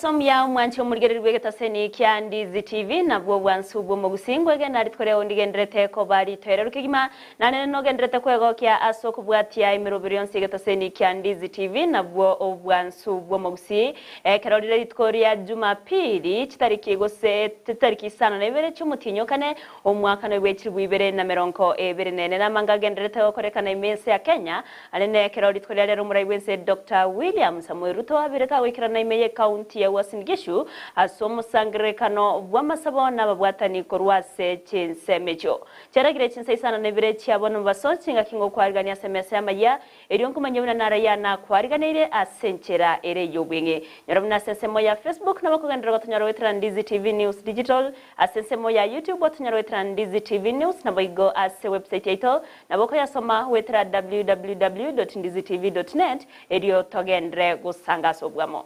Omobaso omuya omwanche omorigereria bw'egetaseni kia Ndizi TV nabwo obwansu bw'omogusii ngwegena rituko riao ndigenderete koba ritoereru kegima na nere nogenderete kwegokia ase okobwatia emeroberi yonsi y'egetaseni kia Ndizi TV nabwo obwansu bw'omogusii ekero rire rituko ria Jumapili chitariki gose chitariki isano na ibere chi'omotienyi o kane omwakano bwe chilifu ibere na merongo ebere na ene namanga agenderete gokorekana ime ense ya Kenya Are nekero rituko ria rero omorai bw'ense Doctor William Samoei Ruto abere kagoikerana ime y'ecounty ya Uasin Gishu ase omosangererekano bw'amasabo na ababwatani korwa ase chinsemo echio. Chiaragire chinsa isano na ibere chia bono mobaso chingaki ngokwarigania ase emesa y'amayia erio nkomanya buna naraya nakwariganeire ase enchera ere y'obweng'e. Nyora buna ase ensemo ya Facebook nabo okogenderera gotonyora goetera Ndizi TV News Digital, ase ensemo ya YouTube otonyora goetera Ndizi TV News naboigo ase website yaito Nabo okoyasoma goetera www.ndizitv.net erio togenderere gosanga ase obwamo.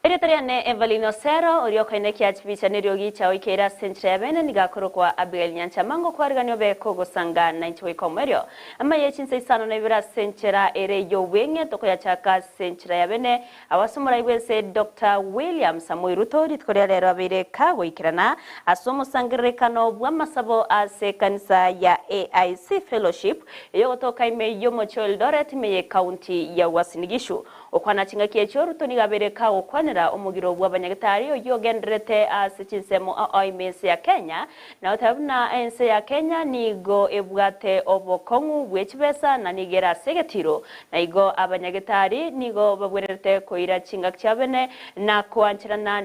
Erieta riane Evelyn Osero, oria okoinekia chibicha neriogi chiao ikeire ase enchera ya bene, nigo akorokwa Abigail Nyanchama, ngokwarigania obe kogosanga nainche goika omoerio. Amaye chinsa isano na ibere ase enchera ere y'obweng'e, tokoyachaka ase enchera ya bene, Ase omorai bw'ense Doctor William Samoei Ruto rituko ria rero abeire kagoikerana ase omosangererekano bw'amasabo ase ekanisa ya AIC Fellowship eyogotoka ime y'omochie o Eldoret ime y'ecounty ya Uasin Gishu. Gokwana chingaki echio, Ruto nigo abeire kagokwanera omogiro bw'abanyagetari oyio ogendererete ase chinsemo ao ime ense ya Kenya, na goteba buna ense ya Kenya nigo ebwate obokong'u bwe chibesa na nigo ere ase egetiro, na igo abanyagetari nigo babwenerete koira chingaki chiabene na koancherana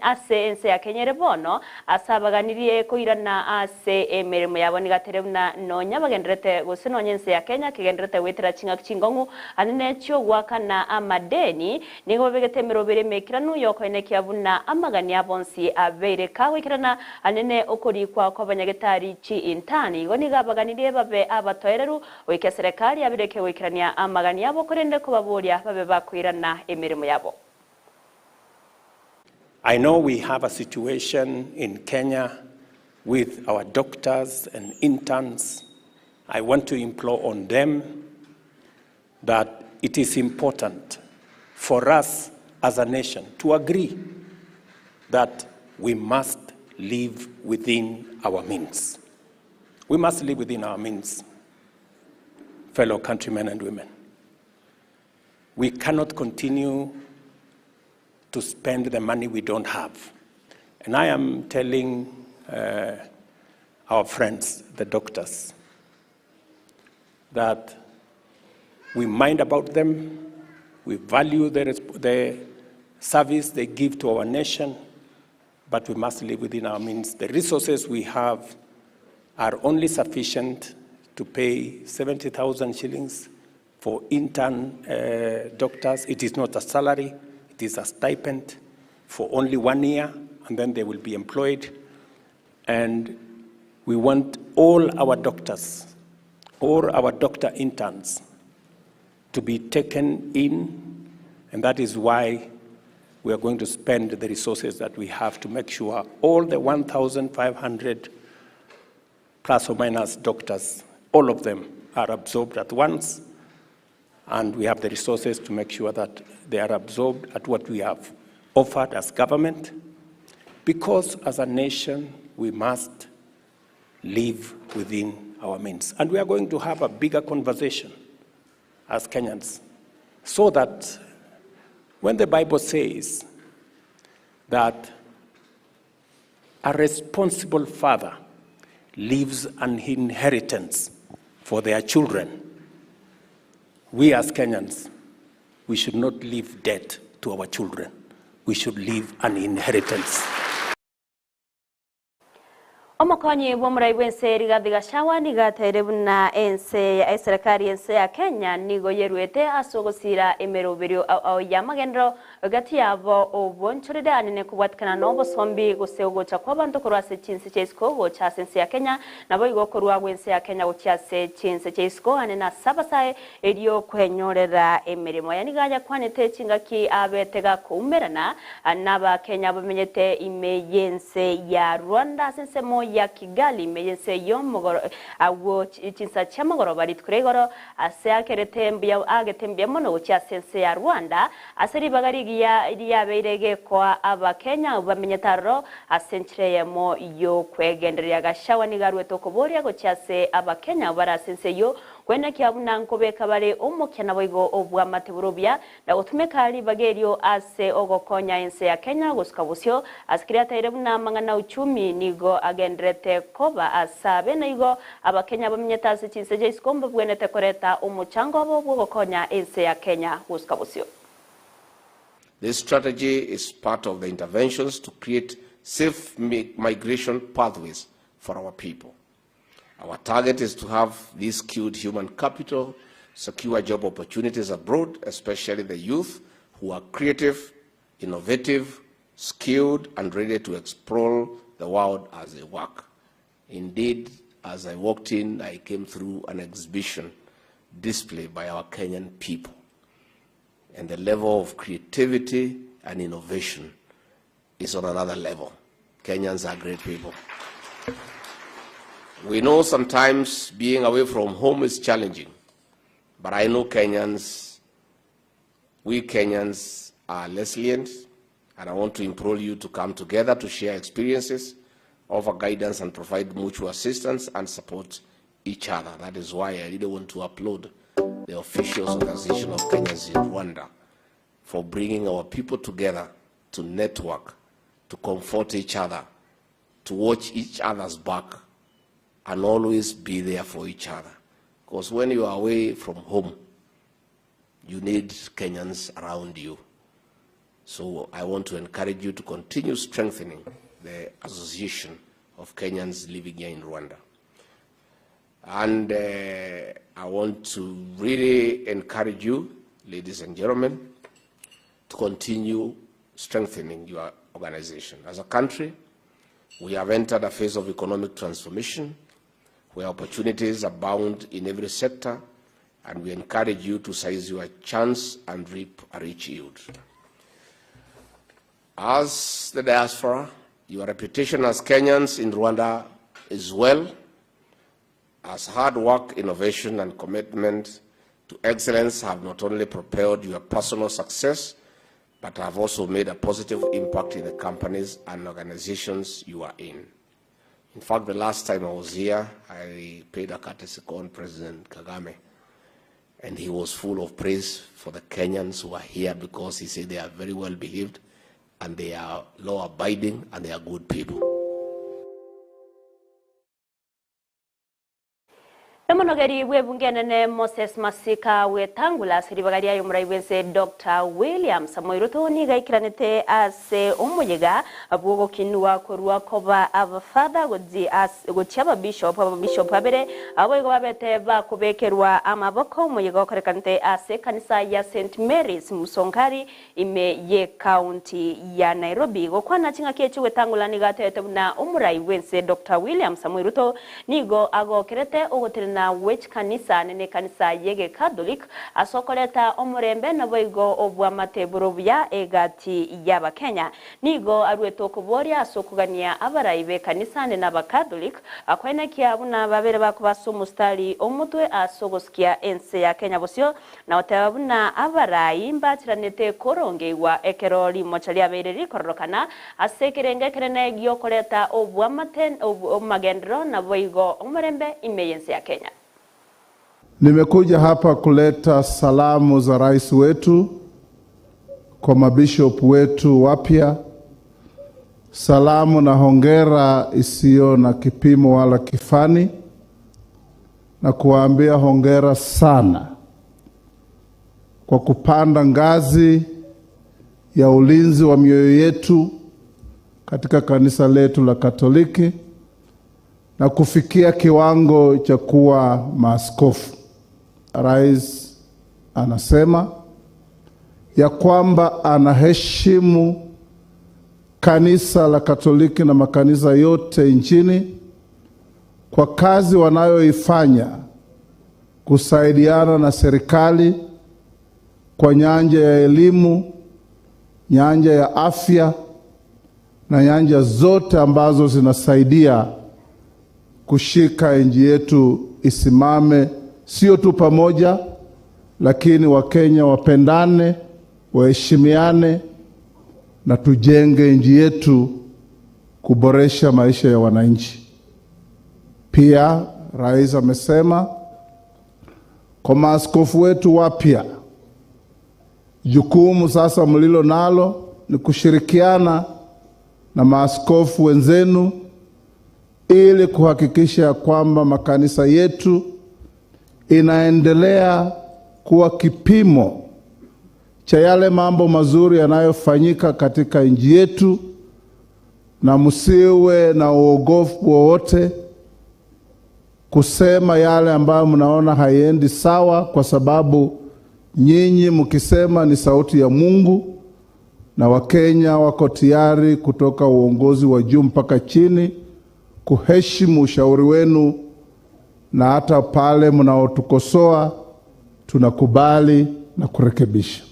ase ense ya Kenya ere bono, ase abaganirie koirana ase emeremo yabo nigo atere buna nonya bagendererete gose nonya ense ya Kenya kegendererete goetera chingaki chingong'u anene chi'ogoakana amadeni, nigo babegete emeroberi emekeranu y'okoenekia buna amagani abo onsi abeire kagoikerana anene okorikwa kw'abanyagetari chi'intani. Igo nigo abaganirie babe abatoereru goika eserekari yabireke goikerania amagani abo korende kobaboria babe bakoirana emeremo yabo. I know we have a situation in Kenya with our doctors and interns. I want to implore on them that it is important for us as a nation to agree that we must live within our means. We must live within our means, fellow countrymen and women. We cannot continue to spend the money we don't have. And I am telling uh, our friends, the doctors, that we mind about them, we value the, the service they give to our nation, but we must live within our means. The resources we have are only sufficient to pay 70,000 shillings for intern uh, doctors. It is not a salary, it is a stipend for only one year, and then they will be employed. And we want all our doctors, all our doctor interns, to be taken in, and that is why we are going to spend the resources that we have to make sure all the 1,500 plus or minus doctors, all of them are absorbed at once, and we have the resources to make sure that they are absorbed at what we have offered as government, because as a nation, we must live within our means. And we are going to have a bigger conversation as Kenyans so that when the Bible says that a responsible father leaves an inheritance for their children, we as Kenyans, we should not leave debt to our children. We should leave an inheritance. Omokonyi bw'omorai bw'ense Rigathi Gachagua nigo ateire buna ense ya eserekari y'ense ya Kenya nigo yeruete ase ogosira emeroberio ao ao y'amagenderero. Gati yabo obonchorere anene kobwatikana nobosombi gose ogocha kw'abanto korwa ase chinse chia isiko gocha ase ense ya Kenya, naboigo korwa gw'ense ya Kenya gochia ase chinse chia isiko anene ase abasae erio kwenyorera emeremo. Aya nigo ayakwanete chingaki abete gakoumerana n'Abakenya bamenyete ime y'ense ya Rwanda ase ensemo ya Kigali ime y'ense y'omogoro agwo chinsa chi'amagoroba rituko ria igoro ase akerete mbuya aagete mbuya mono gochia ase ense ya Rwanda Ase ribaga rigiya riabeire gekoa Abakenya abwo bamenyete aroro ase enchera eyemo y'okwegendereria. Gachagua nigo aruete okoboria gochia ase Abakenya abwo bare ase ense eyio, kwenekia buna nkobeka bare omokia naboigo obwamate bore obuya, na gotumeka ribaga erio ase ogokonya ense ya Kenya gosuka bosio ase keria ataire buna amang'ana uchumi nigo agendererete koba ase abe. Naigo Abakenya bamenyete ase chinse chia isiko mbabwenerete koreta omochango obo bw'ogokonya ense ya Kenya gosuka bosio. This strategy is part of the interventions to create safe migration pathways for our people. Our target is to have this skilled human capital secure job opportunities abroad, especially the youth who are creative, innovative, skilled, and ready to explore the world as they work. Indeed, as I walked in, I came through an exhibition display by our Kenyan people. And the level of creativity and innovation is on another level. Kenyans are great people. We know sometimes being away from home is challenging, but I know Kenyans, we Kenyans are resilient, and I want to implore you to come together to share experiences, offer guidance, and provide mutual assistance and support each other. That is why I really want to applaud the official organization of Kenyans in Rwanda for bringing our people together to network, to comfort each other, to watch each other's back, and always be there for each other. Because when you are away from home, you need Kenyans around you. So I want to encourage you to continue strengthening the Association of Kenyans living here in Rwanda. And uh, I want to really encourage you, ladies and gentlemen, to continue strengthening your organization. As a country, we have entered a phase of economic transformation where opportunities abound in every sector, and we encourage you to seize your chance and reap a rich yield. As the diaspora, your reputation as Kenyans in Rwanda is well, as hard work, innovation, and commitment to excellence have not only propelled your personal success, but have also made a positive impact in the companies and organizations you are in. In fact, the last time I was here, I paid a courtesy call on President Kagame, and he was full of praise for the Kenyans who are here because he said they are very well behaved and they are law abiding and they are good people. Omonogeri bw'ebunge enene Moses Masika Wetangula ase ribaga riaye omorai bw'ense Doctor William Samoei Ruto nigo aikiranete ase omoyega bw'ogokinwa korwa koba abafather gochia ababishop ababishop babere abo boigo babete bakobekerwa amaboko omoyega okorekanete ase ekanisa ya St Mary's Musonkari ime y'ecounty ya Nairobi. Gokwana ching'aki echi Wetangula nigo atebete buna omorai bw'ense Doctor William Samoei Ruto nigo agokerete ogotenena gwe chikanisa ane nekanisa y'Egekatholik ase okoreta omorembe naboigo obwamate bore obuya egati y'Abakenya. Nigo aruete okoboria ase okogania abarai b'ekanisa ane n'Abakatholik koenekia buna babere bakoba ase omostari omotwe ase ogosikia ense ya Kenya bosio na goteba buna abarai mbachiranete korongeigwa ekero rimocha riabeire rikororokana ase ekerengo ekenene gi'okoreta obwamate, amagenderero naboigo omorembe ime y'ense ya Kenya. Nimekuja hapa kuleta salamu za rais wetu kwa mabishop wetu wapya, salamu na hongera isiyo na kipimo wala kifani, na kuwaambia hongera sana kwa kupanda ngazi ya ulinzi wa mioyo yetu katika kanisa letu la Katoliki na kufikia kiwango cha kuwa maaskofu. Rais anasema ya kwamba anaheshimu kanisa la Katoliki na makanisa yote nchini kwa kazi wanayoifanya kusaidiana na serikali kwa nyanja ya elimu, nyanja ya afya na nyanja zote ambazo zinasaidia kushika nchi yetu isimame, sio tu pamoja, lakini Wakenya wapendane, waheshimiane na tujenge nchi yetu kuboresha maisha ya wananchi. Pia rais amesema kwa maaskofu wetu wapya, jukumu sasa mlilo nalo ni kushirikiana na maaskofu wenzenu ili kuhakikisha kwamba makanisa yetu inaendelea kuwa kipimo cha yale mambo mazuri yanayofanyika katika nchi yetu, na msiwe na uogofu wowote kusema yale ambayo mnaona haiendi sawa, kwa sababu nyinyi mkisema ni sauti ya Mungu, na Wakenya wako tayari kutoka uongozi wa juu mpaka chini kuheshimu ushauri wenu, na hata pale mnaotukosoa tunakubali na kurekebisha.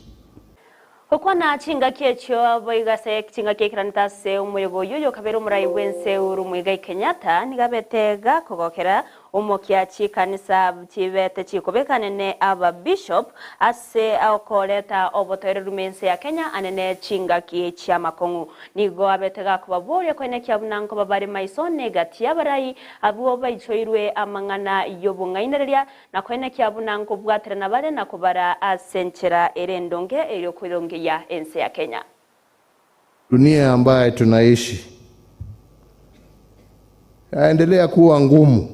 Gokwana chingaki echio boigo ase chingaki ekeranete ase omoyega oyio oyokabere omorai bw'ense Uhuru Muigai Kenyatta nigo abete gakogokera omokia chikanisa chibete chikobekanene ababishop ase okoreta obotoereru mense ya Kenya anene chingaki chiamakong'u. Nigo abete gakobaboria koenekia buna nkoba bare maiso negati y'abarai abwo baichoirwe amang'ana y'obong'ainereria na koenekia buna nkobwaterana bare na kobara ase enchera ere endonge erio koirongeia ense ya Kenya. Dunia ambaye tunaishi yaendelea kuwa ngumu,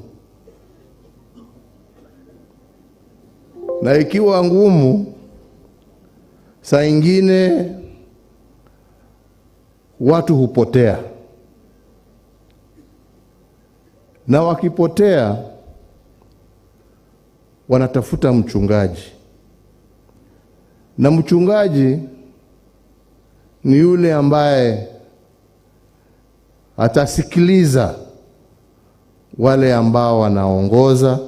na ikiwa ngumu, saa ingine watu hupotea, na wakipotea wanatafuta mchungaji, na mchungaji ni yule ambaye atasikiliza wale ambao wanaongoza,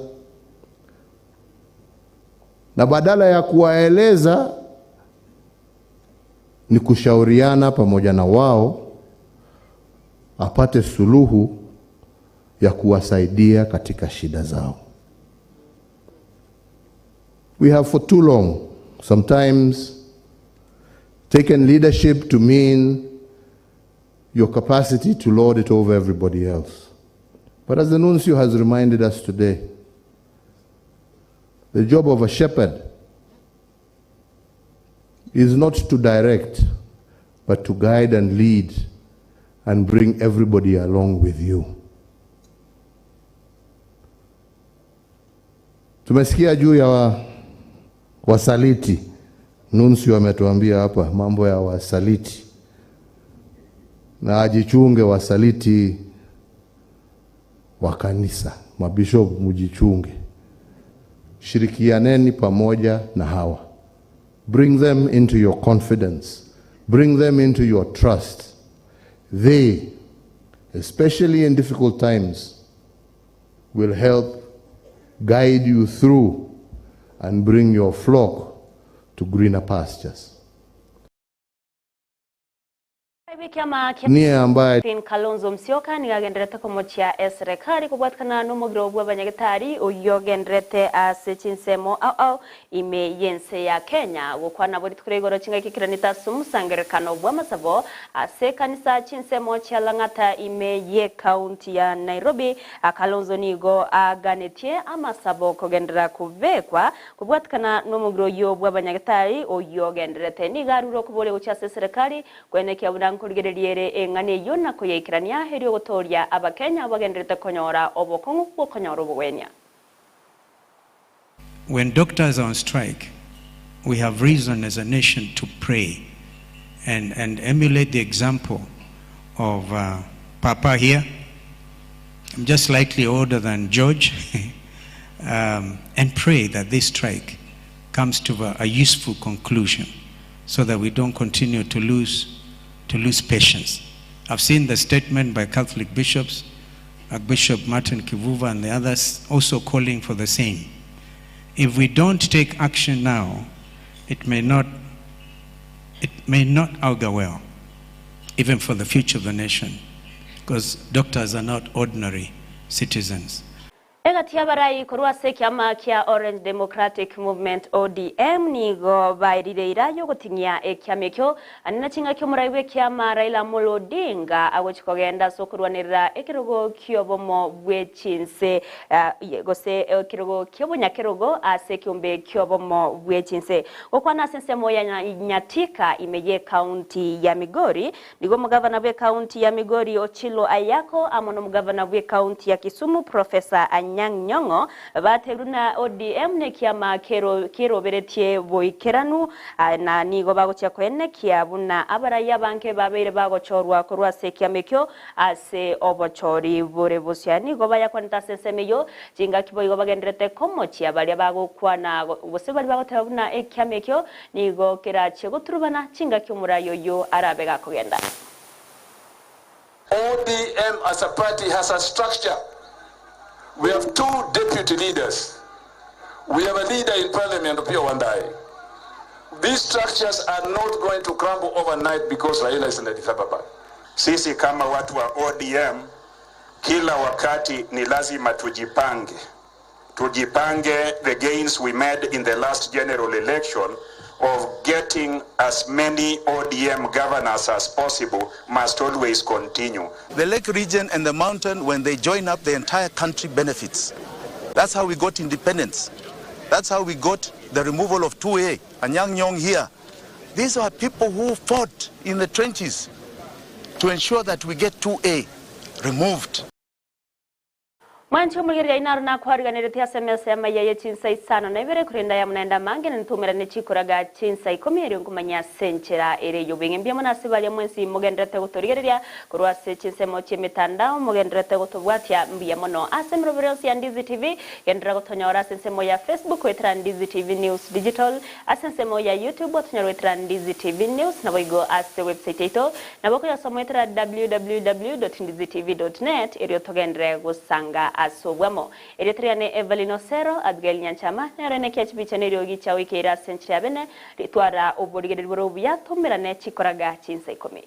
na badala ya kuwaeleza ni kushauriana pamoja na wao apate suluhu ya kuwasaidia katika shida zao. We have for too long sometimes taken leadership to mean your capacity to lord it over everybody else. But as the nuncio has reminded us today, the job of a shepherd is not to direct, but to guide and lead and bring everybody along with you. Tumesikia juu ya wasaliti. Nuncio ametuambia hapa mambo ya wasaliti, na ajichunge wasaliti wa kanisa. Mabishop mujichunge, shirikianeni pamoja na hawa, bring them into your confidence, bring them into your trust. They, especially in difficult times, will help guide you through and bring your flock to greener pastures. Nia ambaye Pin Kalonzo Musyoka nigo agenderete komochia eserekari kobwatikana na omogiro bwa abanyagitari oyio ogenderete ase chinsemo ao ao ime y'ense ya Kenya. Gokwana bo rituko ria igoro chingaki ekeranete ase omosangererekano bw'amasabo ase ekanisa chinsemo chia Lang'ata ime y'ekaunti ya Nairobi. Kalonzo nigo aganetie amasabo kogenderera kobekwa kobwatikana na omogiro oyio bwa abanyagitari oyio ogenderete. Nigo arure okoboria gochia ase eserekari kwenekia buna nkorigereria ere eng'ana eyio na koyaikerania erio ogotoria abakenya bagenderete konyora obokong'u bwokonyora obogwenia. When doctors are on strike, we have reason as a nation to pray and emulate the example of Papa here. I'm just slightly older than George. And pray that this strike comes to a useful conclusion. so that we don't continue to lose, to lose patience. I've seen the statement by Catholic bishops, Archbishop Martin Kivuva and the others, also calling for the same. If we don't take action now, it may not, it may not augur well, even for the future of the nation, because doctors are not ordinary citizens. Egati y'abarai korwa ase ekiama kia Orange Democratic Movement, ODM, nigo baerire eira y'ogoting'ia ekiama ekio ande na ching'aki omorai bw'ekiama Raila Amolo Odinga agochia kogenda ase okorwanerera ekerogo ki'obomo bwe chinse gose ekerogo ki'obonyakerogo ase ekeombe ki'obomo bwe chinse. Gokwana ase ensemo ya Nyatika ime y'ecounty ya Migori, Nigo omogavana bw'ekaunti ya Migori Ochilo Ayako amo nomogavana bw'ekaunti ya Kisumu Professor Anyang' Nyong'o bateirwe na ODM nekiama keroberetie boikeranu na nigo bagochia koenekia buna abarai abange babeire bagochorwa korwa ase ekiama ekio ase obochori bore bosio. Nigo bayakwanete ase ensemo eyio chingaki boigo bagendererete komochia baria bagokwana gose baria bagoteba buna ekiama ekio Nigo kerachie goturubana chingaki omorai oyio arabe gakogenda. ODM as a party has a structure. We have two deputy leaders. We have a leader in parliament, Opiyo Wandayi. These structures are not going to crumble overnight because Raila is in Addis Ababa. Sisi kama watu wa ODM kila wakati ni lazima tujipange. Tujipange the gains we made in the last general election of getting as many ODM governors as possible must always continue. The lake region and the mountain, when they join up, the entire country benefits. That's how we got independence. That's how we got the removal of 2A and Anyang' Nyong here. These are people who fought in the trenches to ensure that we get 2A removed. Mwanche omorigereria inaro nakwariganeretie ase emesa y'amaiya ye chinsa isano na ibere, korende aya naende amange nintumerane chikoraga chinsa ikomi, erio nkomanya ase enchera ere y'obweng'e. Mbuya mono ase baria mwensi mogendererete gotorigereria korwa ase chinsemo chi'emetandao, mogendererete gotobwatia. Mbuya mono ase emeroberi yonsi ya Ndizi TV, genderera gotonyora ase ensemo ya Facebook goetera Ndizi TV News Digital, ase ensemo ya YouTube otonyore goetera Ndizi TV News, naboigo ase website yaito Nabo okoyasoma goetera www.ndizitv.net erio togenderere gosanga ase obwamo. Erieta riane Evelyn Osero, Abigail Nyanchama, nero enekia chibicha na eriogi chiagoikeire ase enchera ya bene, ritwara oborigereri bore obuya, toumerane chikoraga chinsa ikomi.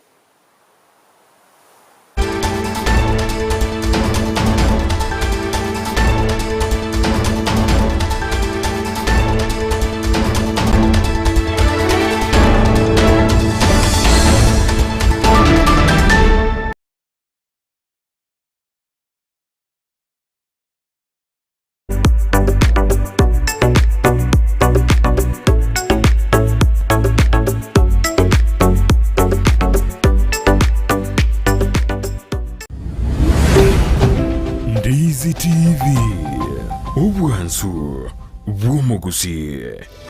Ndizi TV, obwansu bw'omogusii.